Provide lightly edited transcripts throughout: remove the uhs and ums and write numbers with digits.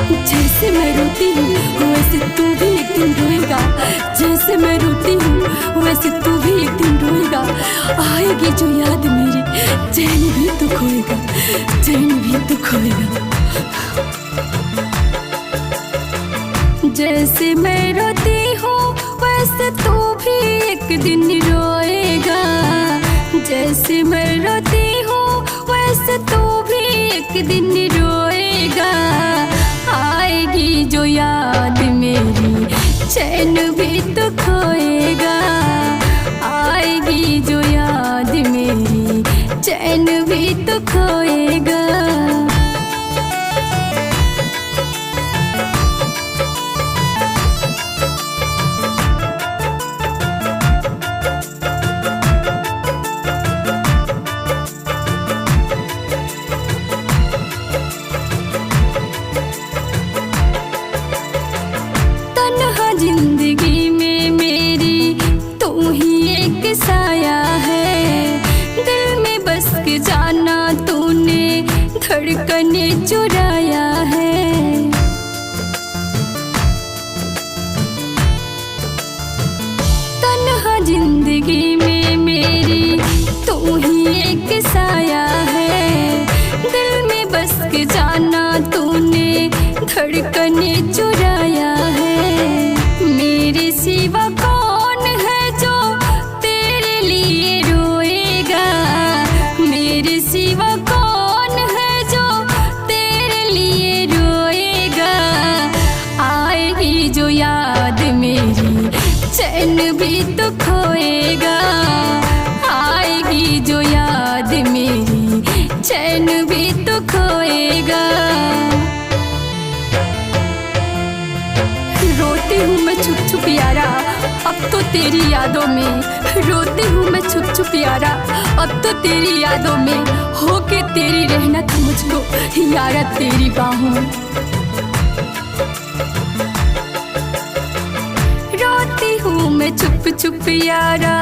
जैसे मैं रोती हूँ वैसे तू भी एक दिन रोएगा, जैसे मैं रोती हूँ वैसे तू भी एक दिन रोएगा। आएगी जो याद मेरी, चैन भी तो खोएगा, चैन भी तो खोएगा। जैसे मैं रोती हूँ वैसे तू भी एक दिन रोएगा, जैसे मैं रोती हूँ वैसे तू भी एक दिन रोएगा। आएगी जो याद मेरी, चैन भी तो खोएगा। आएगी जो याद मेरी, चैन भी तो खोएगा। तन्हा जिंदगी में मेरी तू ही एक साया है, दिल में बस के जाना तूने धड़कने चुराया है। तन्हा जिंदगी में मेरी तू ही एक साया है, दिल में बस के जाना तूने धड़कने चुराया है। मेरे सिवा कौन है जो तेरे लिए रोएगा, मेरे सिवा कौन है जो तेरे लिए रोएगा। आएगी जो याद मेरी, चैन भी तो खोएगा। आएगी जो याद मेरी, चैन भी तो खोएगा। रोती हूँ मैं छुप छुप यारा अब तो तेरी यादों में, रोती हूँ मैं छुप छुप यारा अब तो तेरी यादों में, होके तेरी रहना था मुझको यारा तेरी बाहों में। रोती हूँ मैं छुप छुप यारा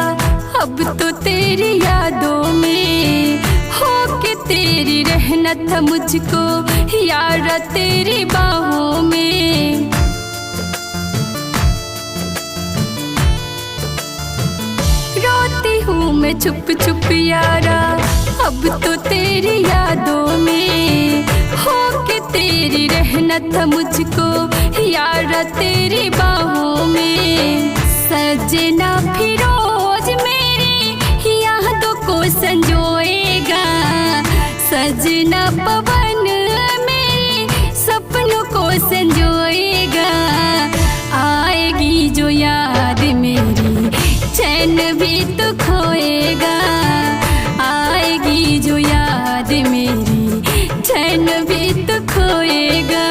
अब तो तेरी यादों में, होके तेरी रहना था मुझको यारा तेरी बाहों में। रोती हूँ मैं छुप छुप यारा अब तो तेरी यादों में, होके तेरी रहना था मुझको यारा तेरी बाहों में। सजना फिरोज मेरी यादों को संजोएगा, सजना पवन मेरे सपनों को संजोएगा। आएगी जो याद मेरी, चैन भी तो खोएगा। आएगी जो याद मेरी, चैन भी तो खोएगा।